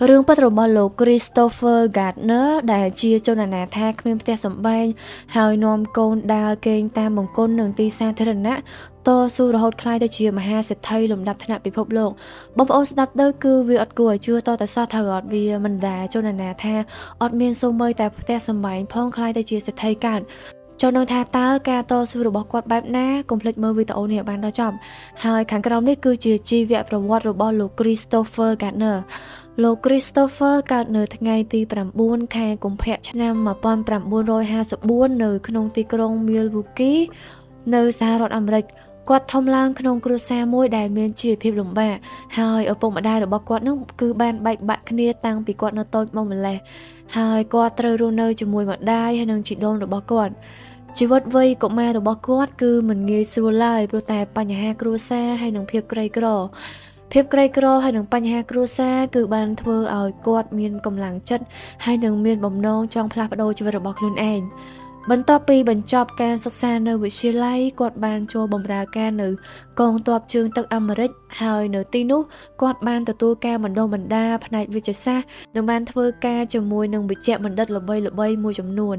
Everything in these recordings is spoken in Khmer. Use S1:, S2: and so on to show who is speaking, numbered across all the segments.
S1: រឿងពិតរបស់លោក Christopher Gardner ដែលជាជនអនាថាគ្មានផ្ទះសម្បែងហើយនាំកូនដើរគេងតាមបង្គន់និងទីសាធារណៈតស៊ូរហូតក្លាយទៅជាមហាសេដ្ឋីលំដាប់ថ្នាក់ពិភពលោកបងប្អូនស្ដាប់ទៅគឺវាអត់គួរឲ្យជឿតតែសោះថាអត់វាមិនដែលជនអនាថាអត់មានសូម្បីតែផ្ទះសម្បែងផងក្លាយទៅជាសេដ្ឋីកើតចង់ដឹងថាតើការតស៊ូរបស់គាត់បែបណាកុំភ្លេចមើលវីដេអូនេះឲ្យបានដល់ចប់ហើយខាងក្រោមនេះគឺជាជីវប្រវត្តិរបស់លោក Christopher Gardner លោក Christopher កើតនៅថ្ងៃទី9ខែកុម្ភៈឆ្នាំ1954នៅក្នុងទីក្រុង Milwaukee នៅសហរដ្ឋអាមេរិកគាត់ធំឡើងក្នុងគ្រួសារមួយដែលមានជីវភាពលំបាកហើយឪពុកម្ដាយរបស់គាត់នោះគឺបានបែកបាក់គ្នាតាំងពីគាត់នៅតូចមកម្ល៉េះហើយគាត់ត្រូវរស់នៅជាមួយម្ដាយហើយនិងជីដូនរបស់គាត់ជីវិតវ័យកុមាររបស់គាត់គឺមិនងាយស្រួលឡើយព្រោះតែបញ្ហាគ្រួសារហើយនិងភាពក្រីក្រភាពក្រីក្រហើយនិងបញ្ហាគ្រួសារគឺបានធ្វើឲ្យគាត់មានកម្លាំងចិត្តហើយនិងមានបំណងចង់ផ្លាស់ប្ដូរជីវិតរបស់ខ្លួនឯងបន្ទាប់ពីបញ្ចប់ការសិក្សានៅវិទ្យាល័យគាត់បានចូលបម្រើការនៅកងទ័ពជើងទឹកអាមេរិកហើយនៅទីនោះគាត់បានទទួលការបណ្ដុះបណ្ដាលផ្នែកវិទ្យាសាស្ត្រនិងបានធ្វើការជាមួយនឹងវិជ្ជបណ្ឌិតល្បីៗមួយចំនួន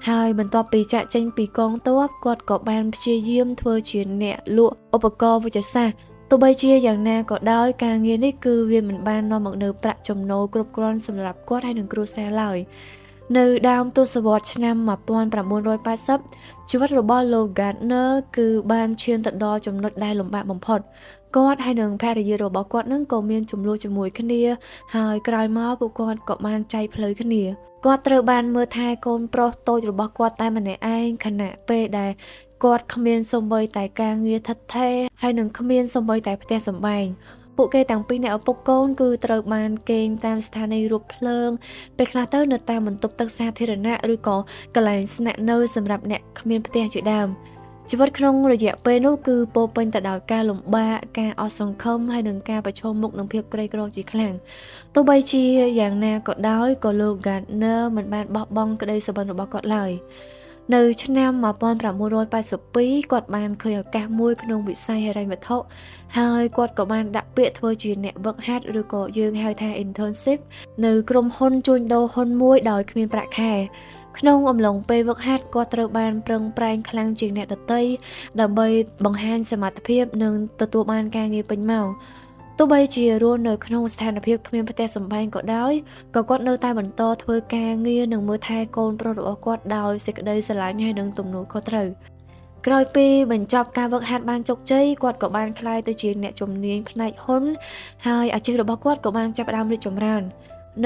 S1: ហើយបន្ទាប់ពីចាកចេញពីកងទ័ពគាត់ក៏បានព្យាយាមធ្វើជាអ្នកលក់ឧបករណ៍វិទ្យាសាស្ត្រទោះបីជាយ៉ាងណាក៏ដោយការងារនេះគឺវាមិនបាននាំមកនូវប្រាក់ចំណូលគ្រប់គ្រាន់សម្រាប់គាត់ហើយនិងគ្រួសារឡើយនៅដើមទសវត្សរ៍ឆ្នាំ1980ជីវិតរបស់លោក Gardner គឺបានឈានទៅដល់ចំណុចដែលលំបាកបំផុតគាត់ហើយនិងភរិយារបស់គាត់នឹងក៏មានជម្លោះជាមួយគ្នាហើយក្រោយមកពួកគាត់ក៏បានចែកផ្លូវគ្នាគាត់ត្រូវបានមើលថែកូនប្រុសតូចរបស់គាត់តែម្នាក់ឯងខណៈពេលដែលគាត់គ្មានសូម្បីតែការងារថិតថេរហើយនិងគ្មានសូម្បីតែផ្ទះសម្បែងពួកគេទាំងពីរអ្នកឪពុកកូនគឺត្រូវបានគេងតាមស្ថានីយ៍រូបភ្លើងពេលខ្លះទៅនៅតាមបន្ទប់ទឹកសាធារណៈឬក៏កន្លែងស្នាក់នៅសម្រាប់អ្នកគ្មានផ្ទះជាដើមជីវិតក្នុងរយៈពេលនោះគឺពោពេញទៅដោយការលំបាកការអស់សង្ឃឹមហើយនិងការប្រឈមមុខនឹងភាពក្រីក្រជាខ្លាំងទោះបីជាយ៉ាងណាក៏ដោយក៏លោក Gardner មិនបានបោះបង់ក្តីសុបិនរបស់គាត់ឡើយនៅឆ្នាំ1982គាត់បានឃើញឱកាសមួយក្នុងវិស័យហិរញ្ញវត្ថុហើយគាត់ក៏បានដាក់ពាក្យធ្វើជាអ្នកវឹកហាត់ឬក៏យើងហៅថា internship នៅក្រុមហ៊ុនជួញដូរហ៊ុនមួយដោយគ្មានប្រាក់ខែក្នុងអំឡុងពេលវឹកហាត់គាត់ត្រូវបានប្រឹងប្រែងខ្លាំងជាងអ្នកដទៃដើម្បីបង្ហាញសមត្ថភាពនិងទទួលបានការងារពេញម៉ោងទោះបីជារស់នៅក្នុងស្ថានភាពគ្មានផ្ទះសម្បែងក៏ដោយក៏គាត់នៅតែបន្តធ្វើការងារនិងមើលថែកូនប្រុសរបស់គាត់ដោយសេចក្តីស្រឡាញ់ហើយនិងទំនួលខុសត្រូវក្រោយពីបញ្ចប់ការវឹកហាត់បានជោគជ័យគាត់ក៏បានក្លាយទៅជាអ្នកជំនាញផ្នែកហ៊ុនហើយអាជីពរបស់គាត់ក៏បានចាប់ផ្ដើមរីកចម្រើន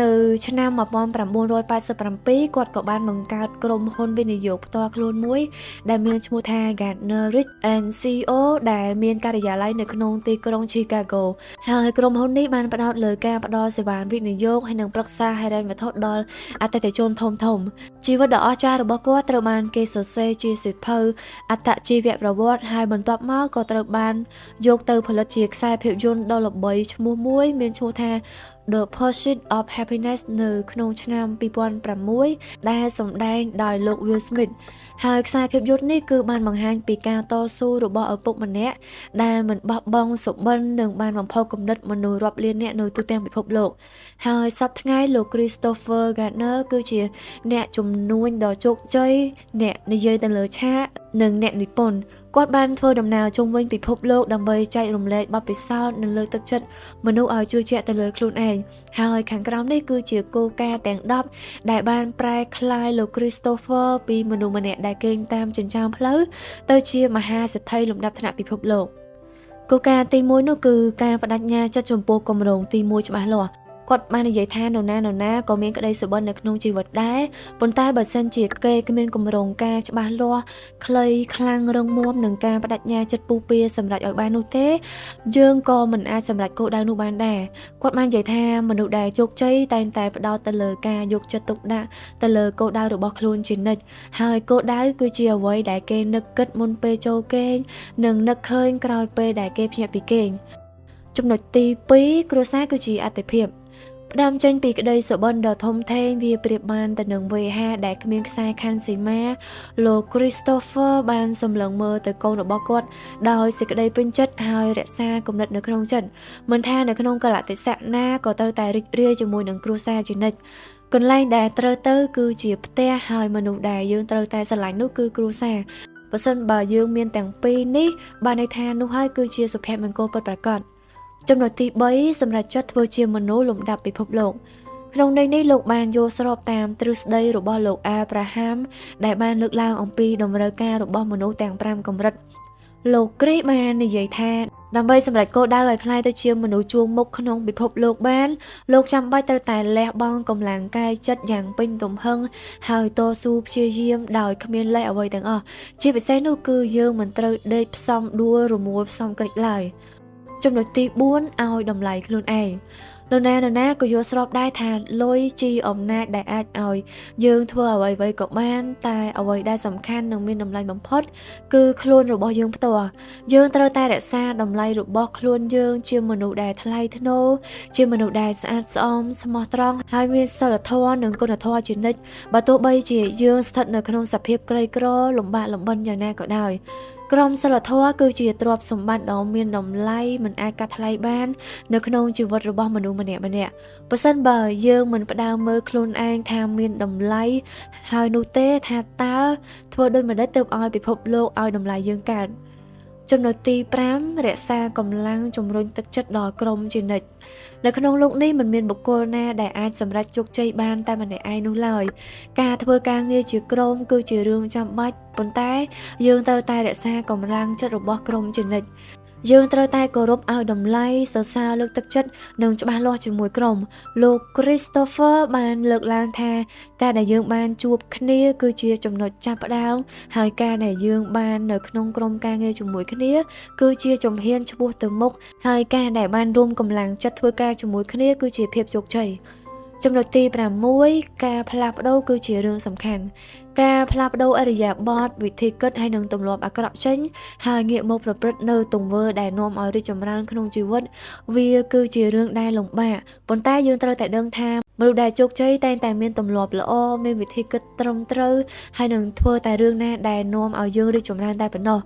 S1: នៅឆ្នាំ1987គាត់ក៏បានបង្កើតក្រុមហ៊ុនវិនិយោគផ្ទាល់ខ្លួនមួយដែលមានឈ្មោះថា Gardner Rich & Co ដែលមានការិយាល័យនៅក្នុងទីក្រុង Chicago ហើយក្រុមហ៊ុននេះបានផ្ដោតលើការផ្ដល់សេវាវិនិយោគហើយនិងប្រឹក្សាហិរញ្ញវត្ថុដល់អតិថិជនធំៗជីវិតដ៏អស្ចារ្យរបស់គាត់ត្រូវបានគេសរសេរជាសៀវភៅអត្តជីវប្រវត្តិហើយបន្ទាប់មកក៏ត្រូវបានយកទៅផលិតជាខ្សែភាពយន្តដ៏ល្បីឈ្មោះមួយមានឈ្មោះថា The Pursuit of Happiness នៅក្នុងឆ្នាំ2006ដែលសម្ដែងដោយលោក Will Smith ហើយខ្សែភាពយន្តនេះគឺបានបង្ហាញពីការតស៊ូរបស់ឪពុកម្នាក់ដែលមិនបោះបង់សុបិននិងបានបំផុសគំនិតមនុស្សរាប់លាននាក់នៅទូទាំងពិភពលោកហើយសប្តាហ៍ថ្ងៃលោក Christopher Gardner គឺជាអ្នកជំនួញដ៏ជោគជ័យអ្នកនិយាយទៅលើឆាកនិងអ្នកនិពន្ធគាត់បានធ្វើដំណើរជុំវិញពិភពលោកដើម្បីចែករំលែកបទពិសោធន៍និងលើកទឹកចិត្តមនុស្សឲ្យជឿជាក់ទៅលើខ្លួនឯងហើយខាងក្រោមនេះគឺជាគោលការណ៍ទាំង10ដែលបានប្រែក្លាយលោក Christopher ពីមនុស្សម្នាក់ដែលគេងតាមចិញ្ចើមផ្លូវទៅជាមហាសេដ្ឋីលំដាប់ថ្នាក់ពិភពលោកគោលការណ៍ទី1នោះគឺការបដិញ្ញាចិត្តចំពោះគម្រោងទី1ច្បាស់លាស់គាត់បាននិយាយថានរណាក៏មានក្តីសុបិននៅក្នុងជីវិតដែរប៉ុន្តែបើសិនជាគេគ្មានគម្រោងការច្បាស់លាស់ខ្លីខ្លាំងរឹងមាំនិងការបដិញ្ញាចិត្តពុះពៀសម្រាប់ឲ្យបាននោះទេយើងក៏មិនអាចសម្រេចគោលដៅនោះបានដែរគាត់បាននិយាយថាមនុស្សដែលជោគជ័យតែងតែផ្ដោតទៅលើការយកចិត្តទុកដាក់ទៅលើគោលដៅរបស់ខ្លួនជានិច្ចហើយគោលដៅគឺជាអ្វីដែលគេនឹកគិតមុនពេលចូលគេងនិងនឹកឃើញក្រោយពេលដែលគេភ្ញាក់ពីគេងចំណុចទី2គ្រួសារគឺជាអត្ថិភាព ផ្ដើមចេញពីក្តីសុបិនដ៏ធំធេងវាប្រៀបបានទៅនឹងវេហាដែលគ្មានខ្សែខណ្ឌសីមាលោក Christopher បានសម្លឹងមើលទៅកូនរបស់គាត់ដោយសេចក្តីពេញចិត្តហើយរក្សាគំនិតនៅក្នុងចិត្តមិនថានៅក្នុងកាលៈទេសៈណាក៏ត្រូវតែរីករាយជាមួយនឹងគ្រួសារជានិច្ចកន្លែងដែលត្រូវទៅគឺជាផ្ទះហើយមនុស្សដែលយើងត្រូវតែស្រឡាញ់នោះគឺគ្រួសារបើសិនបើយើងមានទាំងពីរនេះបានន័យថានោះហើយគឺជាសុភមង្គលពិតប្រាកដចំណុចទី3សម្រាប់ចិត្តធ្វើជាមនុស្សលំដាប់ពិភពលោកក្នុងន័យនេះលោកបានយល់ស្របតាមទ្រឹស្ដីរបស់លោកអាប់រ៉ាហាំដែលបានលើកឡើងអំពីតម្រូវការរបស់មនុស្សទាំង5កម្រិតលោកគ្រីសបាននិយាយថាដើម្បីសម្រេចគោលដៅឲ្យក្លាយទៅជាមនុស្សជួងមុខក្នុងពិភពលោកបានលោកចាំបាច់ត្រូវតែលះបង់កម្លាំងកាយចិត្តយ៉ាងពេញទំហឹងហើយតស៊ូព្យាយាមដោយគ្មានលេសអ្វីទាំងអស់ជាពិសេសនោះគឺយើងមិនត្រូវដេកផ្សំដួលរមួលផ្សំក្រិចឡើយចំណុចទី4ឲ្យតម្លៃខ្លួនឯងនរណាក៏យល់ស្របដែរថាលុយជាអំណាចដែលអាចឲ្យយើងធ្វើអ្វីៗក៏បានតែអ្វីដែលសំខាន់និងមានតម្លៃបំផុតគឺខ្លួនរបស់យើងផ្ទាល់យើងត្រូវតែរក្សាតម្លៃរបស់ខ្លួនយើងជាមនុស្សដែលថ្លៃថ្នូរជាមនុស្សដែលស្អាតស្អំស្មោះត្រង់ហើយមានសីលធម៌និងគុណធម៌ជានិច្ចបើទោះបីជាយើងស្ថិតនៅក្នុងសភាពក្រីក្រលំបាកលំបិនយ៉ាងណាក៏ដោយក្រមសីលធម៌គឺជាទ្រព្យសម្បត្តិដ៏មានតម្លៃមិនអាចកាត់ថ្លៃបាននៅក្នុងជីវិតរបស់មនុស្សម្នាក់ៗប្រសិនបើយើងមិនផ្ដើមមើលខ្លួនឯងថាមានតម្លៃហើយនោះទេថាតើធ្វើដូចម្តេចទើបឲ្យពិភពលោកឲ្យតម្លៃយើងកើតចំណុចទី5រក្សាកម្លាំងជំរុញទឹកចិត្តដល់ក្រុមជានិច្ចនៅក្នុងលោកនេះមិនមានបុគ្គលណាដែលអាចសម្រេចជោគជ័យបានតែម្នាក់ឯងនោះឡើយការធ្វើការងារជាក្រុមគឺជារឿងចាំបាច់ប៉ុន្តែយើងត្រូវតែរក្សាកម្លាំងចិត្តរបស់ក្រុមជានិច្ចយើងត្រូវតែគោរពឲ្យតម្លៃសរសើរលើកទឹកចិត្តនិងច្បាស់លាស់ជាមួយក្រុមលោក Christopher បានលើកឡើងថាការដែលយើងបានជួបគ្នាគឺជាចំណុចចាប់ផ្ដើមហើយការដែលយើងបាននៅក្នុងក្រុមការងារជាមួយគ្នាគឺជាជំហានឆ្ពោះទៅមុខហើយការដែលបានរួមកម្លាំងចិត្តធ្វើការជាមួយគ្នាគឺជាភាពជោគជ័យចំណុចទី6ការផ្លាស់ប្ដូរគឺជារឿងសំខាន់ការផ្លាស់ប្ដូរឥរិយាបថវិធីគិតហើយនិងទម្លាប់អាក្រក់ចេញហើយងាកមកប្រព្រឹត្តនៅទង្វើដែលនាំឲ្យរីកចម្រើនក្នុងជីវិតវាគឺជារឿងដែលលំបាកប៉ុន្តែយើងត្រូវតែដឹងថាមនុស្សដែលជោគជ័យតែងតែមានទម្លាប់ល្អមានវិធីគិតត្រឹមត្រូវហើយនឹងធ្វើតែរឿងណាដែលនាំឲ្យយើងរីកចម្រើនតែប៉ុណ្ណោះ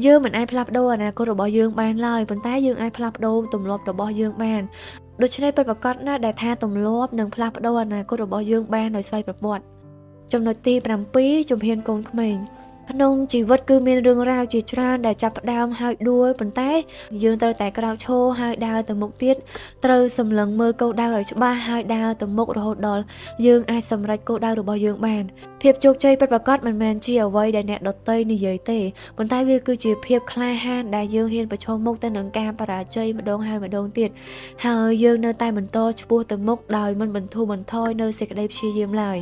S1: យើងមិនអាចផ្លាស់ប្ដូរអនាគតរបស់យើងបានឡើយប៉ុន្តែយើងអាចផ្លាស់ប្ដូរទម្លាប់របស់យើងបានដូច្នេះពិតប្រាកដណាស់ដែលថាទម្លាប់នឹងផ្លាស់ប្ដូរអនាគតរបស់យើងបានដោយស្វ័យប្រវត្តិចំណុចទី7ជំហានកូនក្មេងក្នុងជីវិតគឺមានរឿងរ៉ាវជាច្រើនដែលចាប់ផ្ដើមហើយដួលប៉ុន្តែយើងត្រូវតែក្រោកឈរហើយដើរទៅមុខទៀតត្រូវសម្លឹងមើលគោលដៅឲ្យច្បាស់ហើយដើរទៅមុខរហូតដល់យើងអាចសម្រេចគោលដៅរបស់យើងបានភាពជោគជ័យពិតប្រាកដមិនមែនជាអ្វីដែលអ្នកដទៃនិយាយទេប៉ុន្តែវាគឺជាភាពក្លាហានដែលយើងហ៊ានប្រឈមមុខទៅនឹងការបរាជ័យម្ដងហើយម្ដងទៀតហើយយើងនៅតែបន្តឆ្ពោះទៅមុខដោយមិនបន្ធូរបន្ថយនៅសេចក្តីព្យាយាមឡើយ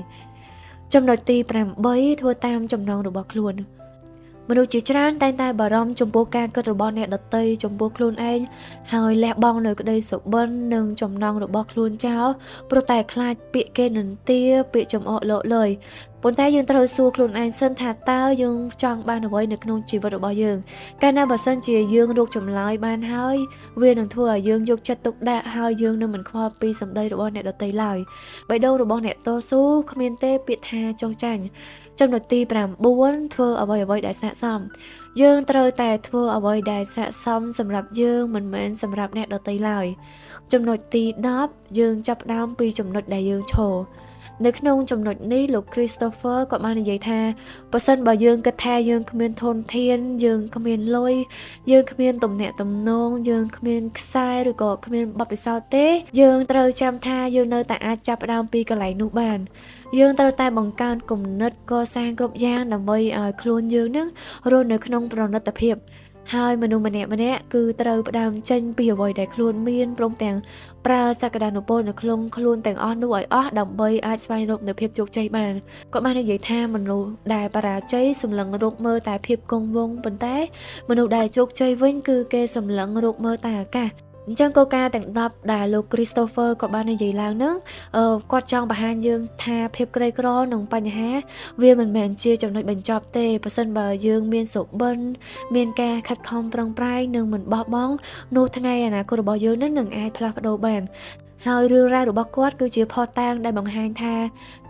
S1: ចំណុចទី8ធ្វើតាមចំណងរបស់ខ្លួនមនុស្សជាច្រើនតែងតែបារម្ភចំពោះការគិតរបស់អ្នកដទៃចំពោះខ្លួនឯងហើយលះបង់នៅក្តីសុបិននិងចំណងរបស់ខ្លួនចោលព្រោះតែខ្លាចពាក្យគេនិន្ទាពាក្យចំអកលោកលើយប៉ុន្តែយើងត្រូវសួរខ្លួនឯងសិនថាតើយើងចង់បានអ្វីនៅក្នុងជីវិតរបស់យើងកាលណាបើសិនជាយើងរកចម្លើយបានហើយវានឹងធ្វើឲ្យយើងយកចិត្តទុកដាក់ហើយយើងនឹងមិនខ្វល់ពីសម្ដីរបស់អ្នកដទៃឡើយបេះដូងរបស់អ្នកតស៊ូគ្មានទេពាក្យថាចុះចាញ់ចំណុចទី9ធ្វើអ្វីៗដែលស័ក្តិសមយើងត្រូវតែធ្វើអ្វីដែលស័ក្តិសមសម្រាប់យើងមិនមែនសម្រាប់អ្នកដទៃឡើយចំណុចទី10យើងចាប់ផ្ដើមពីចំណុចដែលយើងឈរនៅក្នុងចំណុចនេះលោក Christopher ក៏បាននិយាយថាបើសិនបើយើងគិតថាយើងគ្មានធនធានយើងគ្មានលុយយើងគ្មានទំនាក់ទំនងយើងគ្មានខ្សែឬក៏គ្មានបទពិសោធន៍ទេយើងត្រូវចាំថាយើងនៅតែអាចចាប់ផ្ដើមពីកន្លែងនោះបានយើងត្រូវតែបង្កើនគំនិតកសាងគ្រប់យ៉ាងដើម្បីឲ្យខ្លួនយើងនឹងរស់នៅក្នុងប្រណិតភាពហើយមនុស្សម្នាក់ៗគឺត្រូវផ្ដើមចេញពីអ្វីដែលខ្លួនមានព្រមទាំងប្រើសក្តានុពលនៅក្នុងខ្លួនទាំងអស់នោះឲ្យអស់ដើម្បីអាចស្វែងរកនូវភាពជោគជ័យបានគាត់បាននិយាយថាមនុស្សដែលបរាជ័យសម្លឹងរកមើលតែភាពគង់វង្សប៉ុន្តែមនុស្សដែលជោគជ័យវិញគឺគេសម្លឹងរកមើលតែឱកាសអញ្ចឹងគោលការណ៍ទាំង10ដែលលោក Christopher ក៏បាននិយាយឡើងនឹងគាត់ចង់បង្ហាញយើងថាភាពក្រីក្រនិងបញ្ហាវាមិនមែនជាចំណុចបញ្ចប់ទេប្រសិនបើយើងមានសុបិនមានការខិតខំប្រឹងប្រែងនិងមិនបោះបង់នោះថ្ងៃអនាគតរបស់យើងនឹងអាចផ្លាស់ប្ដូរបាន ហើយរឿងរ៉ាវរបស់គាត់គឺជាភស្តុតាងដែលបង្ហាញថា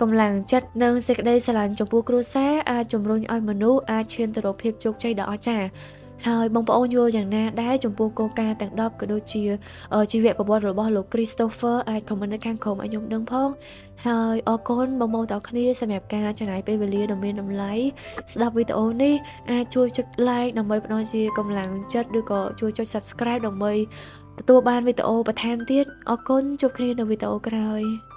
S1: កម្លាំងចិត្តនិងសេចក្តីស្រឡាញ់ចំពោះគ្រួសារអាចជំរុញឲ្យមនុស្សអាចឈានទៅរកភាពជោគជ័យដ៏អស្ចារ្យ។ ហើយបងប្អូនយល់យ៉ាងណាដែរចំពោះគោលការណ៍ទាំង10ក៏ដូចជាជីវប្រវត្តិរបស់លោក Christopher អាច comment នៅខាងក្រោមឲ្យខ្ញុំដឹងផង។ ហើយអរគុណបងប្អូនទាំងអស់គ្នាសម្រាប់ការចំណាយពេលវេលាដ៏មានតម្លៃស្ដាប់វីដេអូនេះ អាចជួយចុច like ដើម្បីផ្ដល់ជាកម្លាំងចិត្ត ឬក៏ជួយចុច subscribe ដើម្បីទទួលបានវីដេអូបន្ថែមទៀត។ អរគុណ ជួបគ្នានៅវីដេអូក្រោយ។